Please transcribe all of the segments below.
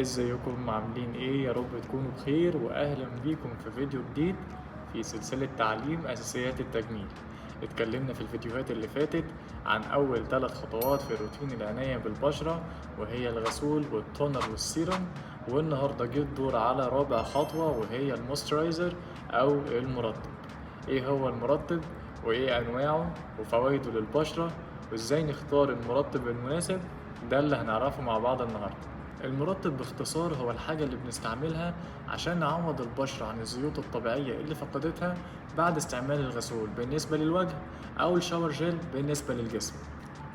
ازيكم عاملين ايه؟ يا رب تكونوا بخير، واهلا بيكم في فيديو جديد في سلسلة تعليم اساسيات التجميل. اتكلمنا في الفيديوهات اللي فاتت عن اول 3 خطوات في روتين العناية بالبشرة، وهي الغسول وال toner وال serum، والنهاردة جه الدور على رابع خطوة وهي ال moisturizer او المرطب. ايه هو المرطب وايه انواعه وفوائده للبشرة وازاي نختار المرطب المناسب؟ ده اللي هنعرفه مع بعض النهاردة. المرطب باختصار هو الحاجة اللي بنستعملها عشان نعوض البشرة عن الزيوت الطبيعية اللي فقدتها بعد استعمال الغسول بالنسبة للوجه أو ال shower gel بالنسبة للجسم،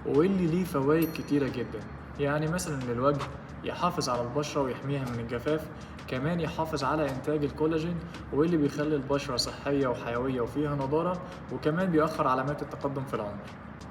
واللي ليه فوائد كتيرة جدا. يعني مثلا للوجه يحافظ على البشرة ويحميها من الجفاف، كمان يحافظ على إنتاج الكولاجين واللي بيخلي البشرة صحية وحيوية وفيها نضارة، وكمان بيأخر علامات التقدم في العمر.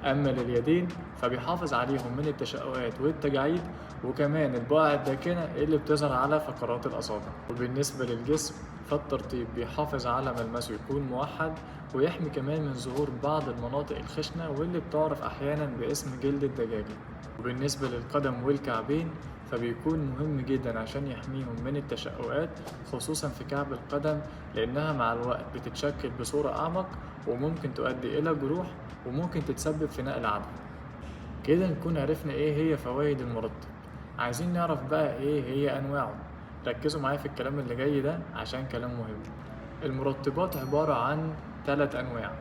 أما لليدين فبيحافظ عليهم من التشققات والتجاعيد، وكمان البقع الداكنة اللي بتظهر على فقرات الأصابع. وبالنسبة للجسم فالترطيب بيحافظ على ملمسه يكون موحد، ويحمي كمان من ظهور بعض المناطق الخشنة واللي بتعرف أحيانا باسم جلد الدجاجة. وبالنسبة للقدم والكعبين فبيكون مهم جدا عشان يحميهم من التشققات، خصوصا في كعب القدم، لأنها مع الوقت بتتشكل بصورة أعمق وممكن تؤدي إلى جروح وممكن تتسبب في نقل عدوى. كده نكون عرفنا إيه هي فوائد المرطب. عايزين نعرف بقى إيه هي أنواعه. ركزوا معايا في الكلام اللي جاي ده عشان كلام مهم. المرطبات عبارة عن 3 أنواع،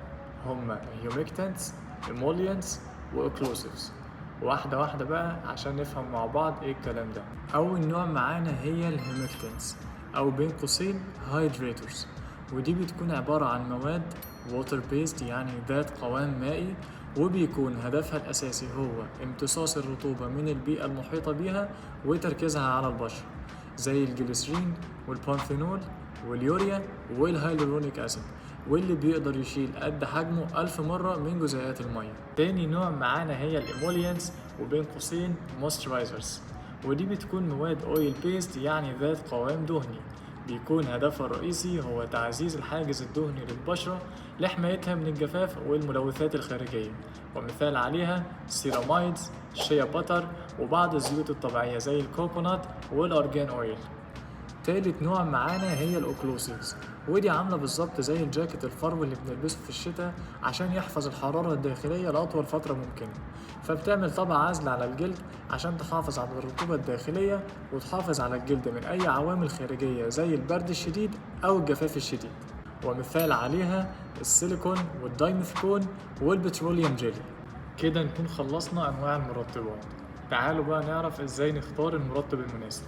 هما humectants، emollients، و occlusives. واحدة واحدة بقى عشان نفهم مع بعض ايه الكلام ده. أول نوع معانا هي ال humectants أو بين قوسين hydrators، ودي بتكون عبارة عن مواد water based، يعني ذات قوام مائي، وبيكون هدفها الأساسي هو امتصاص الرطوبة من البيئة المحيطة بيها وتركيزها على البشرة، زي الجليسرين والبانثينول واليوريا وال hyaluronic acid، واللي بيقدر يشيل قد حجمه 1000 مرة من جزيئات المية. تاني نوع معانا هي ال emollients وبين قوسين moisturizers، ودي بتكون مواد oil based، يعني ذات قوام دهني، بيكون هدفها الرئيسي هو تعزيز الحاجز الدهني للبشرة لحمايتها من الجفاف والملوثات الخارجية، ومثال عليها ceramides، shea butter، وبعض الزيوت الطبيعية زي ال coconut وال argan oil. تالت نوع معانا هي ال occlusives، ودي عاملة بالظبط زي الجاكيت الفرو اللي بنلبسه في الشتاء عشان يحفظ الحرارة الداخلية لأطول فترة ممكنة، فبتعمل طبقة عازلة على الجلد عشان تحافظ على الرطوبة الداخلية وتحافظ على الجلد من أي عوامل خارجية زي البرد الشديد أو الجفاف الشديد، ومثال عليها السيليكون وال dimethicone وال petroleum jelly. كده نكون خلصنا أنواع المرطبات. تعالوا بقى نعرف إزاي نختار المرطب المناسب.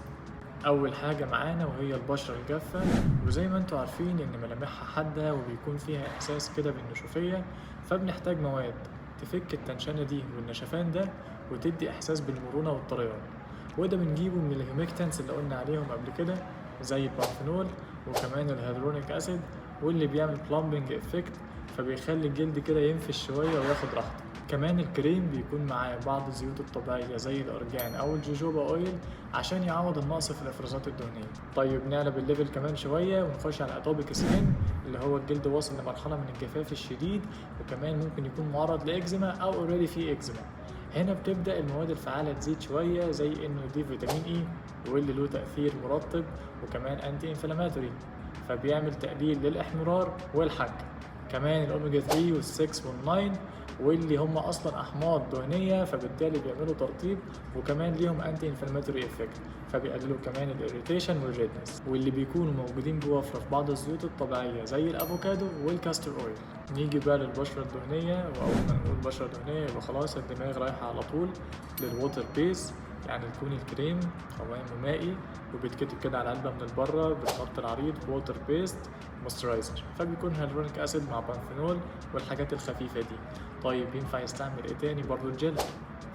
أول حاجة معانا وهي البشرة الجافة، وزي ما انتوا عارفين إن ملامحها حادة وبيكون فيها إحساس كده بالنشوفية، فبنحتاج مواد تفك التنشنة دي والنشفان ده وتدي إحساس بالمرونة والطريان، وده بنجيبه من ال humectants اللي قلنا عليهم قبل كده زي البانثينول وكمان ال hyaluronic acid، واللي بيعمل plumping effect، فبيخلي الجلد كده ينفش شوية وياخد راحته. كمان الكريم بيكون معاه بعض الزيوت الطبيعية زي الأرجان أو ال jojoba oil عشان يعوض النقص في الإفرازات الدهنية. طيب نعلى بال level كمان شوية ونخش على atopic skin، اللي هو الجلد واصل لمرحلة من الجفاف الشديد، وكمان ممكن يكون معرض لإكزيما أو already فيه إكزيما. هنا بتبدأ المواد الفعالة تزيد شوية، زي إنه يضيف فيتامين E واللي له تأثير مرطب وكمان anti inflammatory، فبيعمل تقليل للإحمرار والحكة. كمان الأوميجا 3 وال6 وال9 واللي هم أصلا أحماض دهنية، فبالتالي بيعملوا ترطيب وكمان ليهم anti inflammatory effect، فبيقللوا كمان ال irritation وال redness، واللي بيكونوا موجودين بوفرة في بعض الزيوت الطبيعية زي الأفوكادو وال castor oil. نيجي بقى للبشرة الدهنية، وأول ما نقول بشرة دهنية يبقى خلاص الدماغ رايحة على طول لل water base، يعني يكون الكريم قوامه مائي وبيتكتب كده على العلبة من بره بالخط العريض water based moisturizer، فبيكون hyaluronic acid مع بانثينول والحاجات الخفيفة دي. طيب ينفع يستعمل ايه تاني؟ برضو الجل،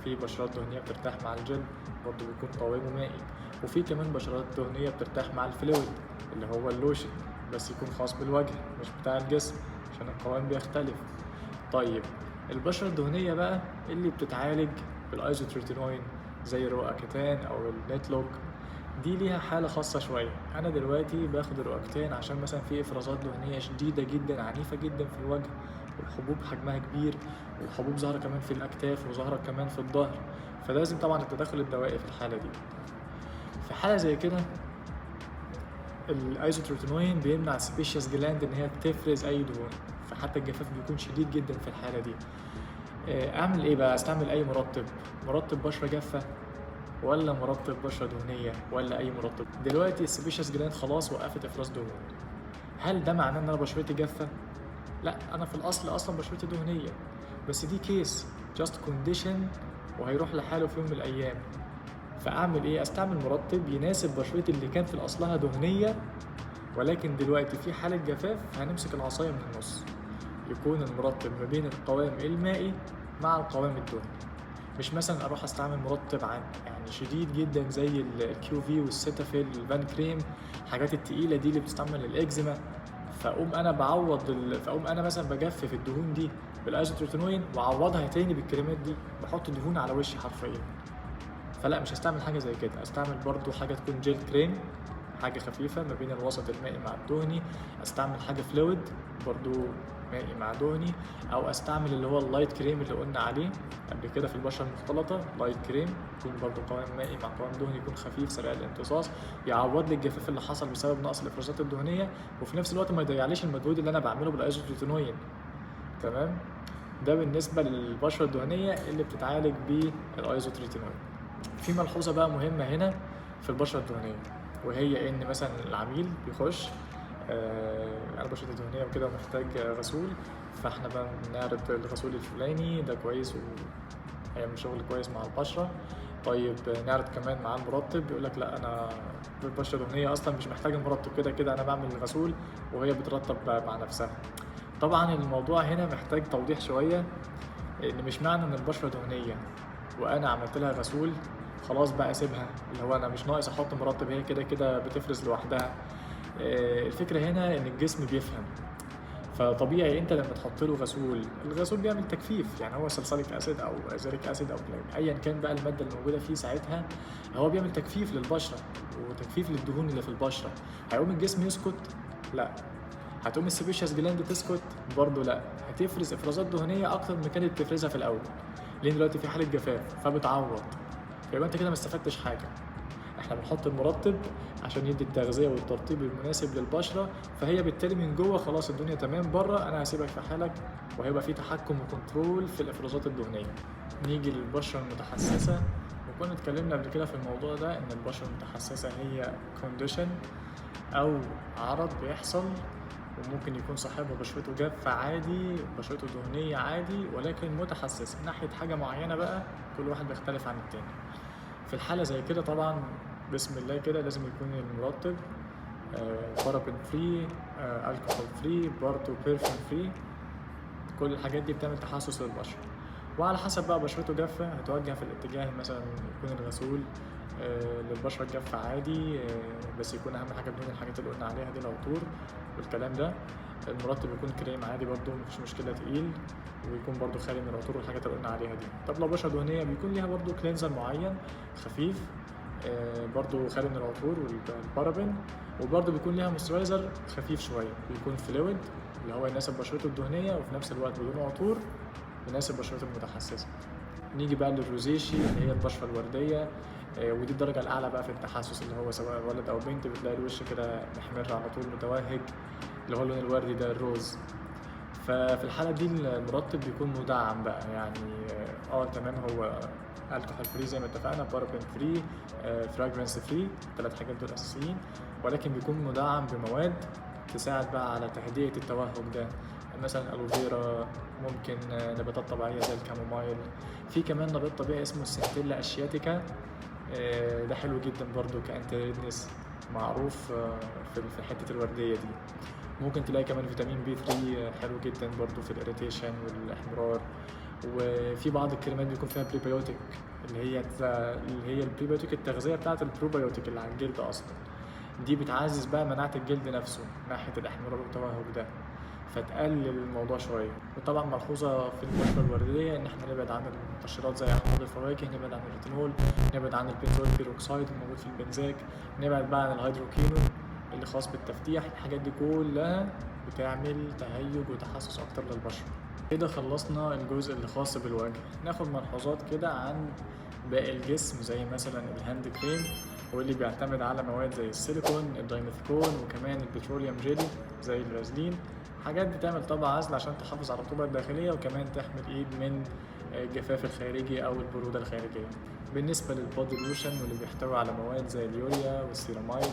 في بشرات دهنية بترتاح مع الجل برضو بيكون قوامه مائي، وفي كمان بشرات دهنية بترتاح مع ال fluid اللي هو اللوشن، بس يكون خاص بالوجه مش بتاع الجسم عشان القوام بيختلف. طيب البشرة الدهنية بقى اللي بتتعالج بالايزوتريتينوين زي ال Roaccutane او ال Netlook، دي ليها حالة خاصة شوية. أنا دلوقتي باخد ال Roaccutane عشان مثلا في إفرازات دهنية شديدة جدا عنيفة جدا في الوجه، والحبوب حجمها كبير، والحبوب ظاهرة كمان في الأكتاف وظاهرة كمان في الظهر، فلازم طبعا التدخل الدوائي في الحالة دي. في حالة زي كده الايزوتريتينوين بيمنع ال sebaceous gland ان هي تفرز اي دهون، فحتى الجفاف بيكون شديد جدا في الحالة دي. اعمل ايه بقى؟ استعمل اي مرطب؟ مرطب بشرة جافة ولا مرطب بشرة دهنية ولا اي مرطب؟ دلوقتي ال sebaceous gland خلاص وقفت افراز دهون، هل ده معناه ان انا بشرتي جافة؟ لا، انا في الاصل اصلا بشرتي دهنية، بس دي case just condition وهيروح لحاله في يوم من الايام. فاعمل ايه؟ استعمل مرطب يناسب بشرتي اللي كان في اصلها دهنية، ولكن دلوقتي في حاله جفاف، هنمسك العصاية من النص، يكون المرطب ما بين القوام المائي مع القوام الدهني. مش مثلا اروح استعمل مرطب عن يعني شديد جدا زي ال QV وال Cetaphil ال Vanicream، الحاجات التقيله دي اللي بتستعمل للاكزيما، فاقوم انا بعوض فاقوم انا مثلا بجفف الدهون دي بالايزوتريتينوين واعوضها تاني بالكريمات دي، بحط دهون على وشي حرفيا. فلا، مش هستعمل حاجة زي كده. استعمل برضو حاجة تكون gel cream، حاجة خفيفة ما بين الوسط المائي مع الدهني. استعمل حاجة fluid برضو مائي مع دهني، او استعمل اللي هو ال light cream اللي قلنا عليه قبل كده في البشرة المختلطة. light cream يكون برضو قوام مائي مع قوام دهني، يكون خفيف سريع الامتصاص، يعوض لي الجفاف اللي حصل بسبب نقص الافرازات الدهنية، وفي نفس الوقت ما يضيعليش المجهود اللي انا بعمله بالايزوتريتينوين. تمام، ده بالنسبة للبشره الدهنية اللي بتتعالج بالايزوتريتينوين. في ملحوظة بقى مهمة هنا في البشرة الدهنية، وهي ان مثلا العميل بيخش انا بشرتي دهنية وكده ومحتاج غسول، فاحنا بقى بنعرض الغسول الفلاني ده كويس وهيعمل شغل كويس مع البشرة. طيب نعرض كمان معاه المرطب، بيقول لك لا انا البشرة دهنية اصلا مش محتاجه مرطب، كده كده انا بعمل الغسول وهي بترطب مع نفسها. طبعا الموضوع هنا محتاج توضيح شوية، ان مش معنى ان البشرة دهنية وانا عملت لها غسول خلاص بقى اسيبها، اللي هو انا مش ناقص احط مرطب، هي كده كده بتفرز لوحدها. الفكرة هنا ان الجسم بيفهم، فطبيعي انت لما تحط له غسول، الغسول بيعمل تجفيف، يعني هو salicylic acid او azelaic acid او ايا كان بقى المادة اللي موجودة فيه ساعتها، هو بيعمل تجفيف للبشره وتجفيف للدهون اللي في البشرة. هيقوم الجسم يسكت؟ لا. هتقوم ال sebaceous gland تسكت؟ برضه لا. هتفرز افرازات دهنية اكتر من كانت بتفرزها في الاول، لان دلوقتي في حاله جفاف فبتعوض. فيبقى انت كده ما استفدتش حاجة. احنا بنحط المرطب عشان يدي التغذية والترطيب المناسب للبشره، فهي بالتالي من جوه خلاص الدنيا تمام، بره انا هسيبك في حالك، وهيبقى في تحكم و control في الافرازات الدهنية. نيجي للبشره المتحسسه، وكنا اتكلمنا قبل كده في الموضوع ده ان البشرة المتحسسه هي condition او عرض بيحصل، وممكن يكون صاحبها بشرته جافة عادي، بشرته دهنية عادي، ولكن متحسسة ناحية حاجة معينة بقى، كل واحد بيختلف عن التاني. في الحالة زي كده طبعا بسم الله كده لازم يكون المرطب paraben free، alcohol free، برضه perfume free. كل الحاجات دي بتعمل تحسس للبشرة، وعلى حسب بقى بشرته جافة هتوجه في الاتجاه، مثلا يكون الغسول للبشرة الجافة عادي، بس يكون أهم حاجة بدون الحاجات اللي قلنا عليها دي، العطور والكلام ده. المرطب يكون كريم عادي برضو مفيش مشكلة، تقيل، ويكون برضو خالي من العطور والحاجات اللي قلنا عليها دي. طب لو بشرة دهنية بيكون ليها برضو cleanser معين خفيف، برضو خالي من العطور والبارابين، وبرضو بيكون ليها moisturizer خفيف شوية، بيكون fluid اللي هو يناسب بشرته الدهنية، وفي نفس الوقت بدون عطور يناسب بشرته المتحسسة. نيجي بقى لل rosacea اللي هي البشرة الوردية، ودي الدرجة الأعلى بقى في التحسس، اللي هو سواء ولد أو بنت بتلاقي الوش كده محمر على طول متوهج، اللي هو اللون الوردي ده ال rose. ففي الحالة دي المرطب بيكون مدعم بقى، يعني تمام هو alcohol free زي ما اتفقنا، paraben free، fragrance free، الثلاث حاجات دول أساسيين، ولكن بيكون مدعم بمواد تساعد بقى على تهدئة التوهج ده، مثلا aloe vera، ممكن نباتات طبيعية زي ال chamomile، في كمان نبات طبيعي اسمه ال Centella asiatica، ده حلو جدا برضو ك anti redness، معروف في حتة الوردية دي. ممكن تلاقي كمان فيتامين B 3 حلو جدا برضو في ال irritation والاحمرار. وفي بعض الكريمات بيكون فيها بريبايوتيك، اللي هي البريبايوتيك التغذية بتاعة البروبايوتيك اللي على الجلد أصلا، دي بتعزز بقى مناعة الجلد نفسه ناحية الإحمرار والتوهج ده. فتقلل الموضوع شوية. وطبعا ملحوظة في البشرة الوردية ان احنا نبعد عن المقشرات زي احماض الفواكه، نبعد عن الريتينول، نبعد عن البنزويل بيروكسايد الموجود في البنزاك، نبعد بقى عن الهيدروكينون اللي خاص بالتفتيح. الحاجات دي كلها بتعمل تهيج وتحسس اكتر للبشرة. كده خلصنا الجزء اللي خاص بالوجه. ناخد ملحوظات كده عن باقي الجسم، زي مثلا ال hand cream واللي بيعتمد على مواد زي السيليكون، ال dimethicone، وكمان ال petroleum jelly زي الفازلين. حاجات بتعمل طبقة عازلة عشان تحافظ على الرطوبة الداخلية وكمان تحمي الإيد من الجفاف الخارجي أو البرودة الخارجية. بالنسبة لل body lotion واللي بيحتوي على مواد زي اليوريا والسيرامايد،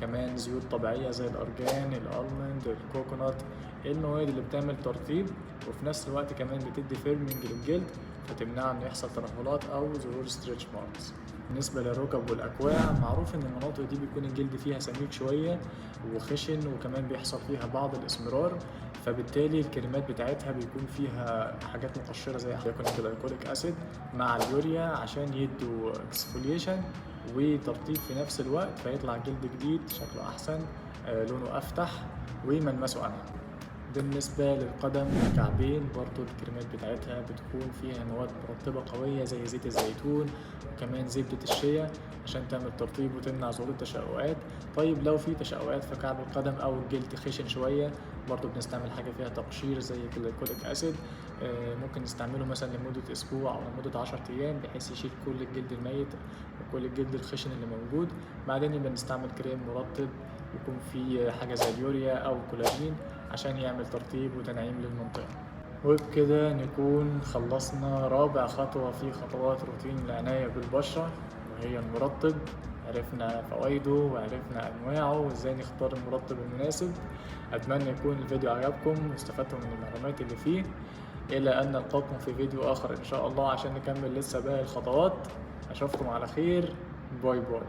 كمان زيوت طبيعية زي الأرجان، ال almond، ال coconut، المواد اللي بتعمل ترطيب وفي نفس الوقت كمان بتدي firming للجلد فتمنع انه يحصل ترهلات او ظهور stretch marks. بالنسبة للركب والأكواع، معروف إن المناطق دي بيكون الجلد فيها سميك شوية وخشن، وكمان بيحصل فيها بعض الإسمرار، فبالتالي الكريمات بتاعتها بيكون فيها حاجات مقشرة زي glycolic acid مع اليوريا عشان يدوا exfoliation وترطيب في نفس الوقت، فيطلع جلد جديد شكله أحسن، لونه أفتح وملمسه أنعم. بالنسبة للقدم والكعبين برضو الكريمات بتاعتها بتكون فيها مواد مرطبة قوية زي زيت الزيتون وكمان زبدة الشيا عشان تعمل ترطيب وتمنع ظهور التشققات. طيب لو في تشققات في كعب القدم أو الجلد خشن شوية برضو بنستعمل حاجة فيها تقشير زي glycolic acid، ممكن نستعمله مثلا لمدة أسبوع أو لمدة 10 أيام بحيث يشيل كل الجلد الميت وكل الجلد الخشن اللي موجود. بعدين يبقى نستعمل كريم مرطب يكون فيه حاجة زي اليوريا أو كولاجين عشان يعمل ترطيب وتنعيم للمنطقة. وبكده نكون خلصنا رابع خطوة في خطوات روتين العناية بالبشرة، وهي المرطب. عرفنا فوائده وعرفنا أنواعه وإزاي نختار المرطب المناسب. أتمنى يكون الفيديو عجبكم واستفدتم من المعلومات اللي فيه. إلى أن نلقاكم في فيديو آخر إن شاء الله عشان نكمل لسه باقي الخطوات. أشوفكم على خير. bye bye.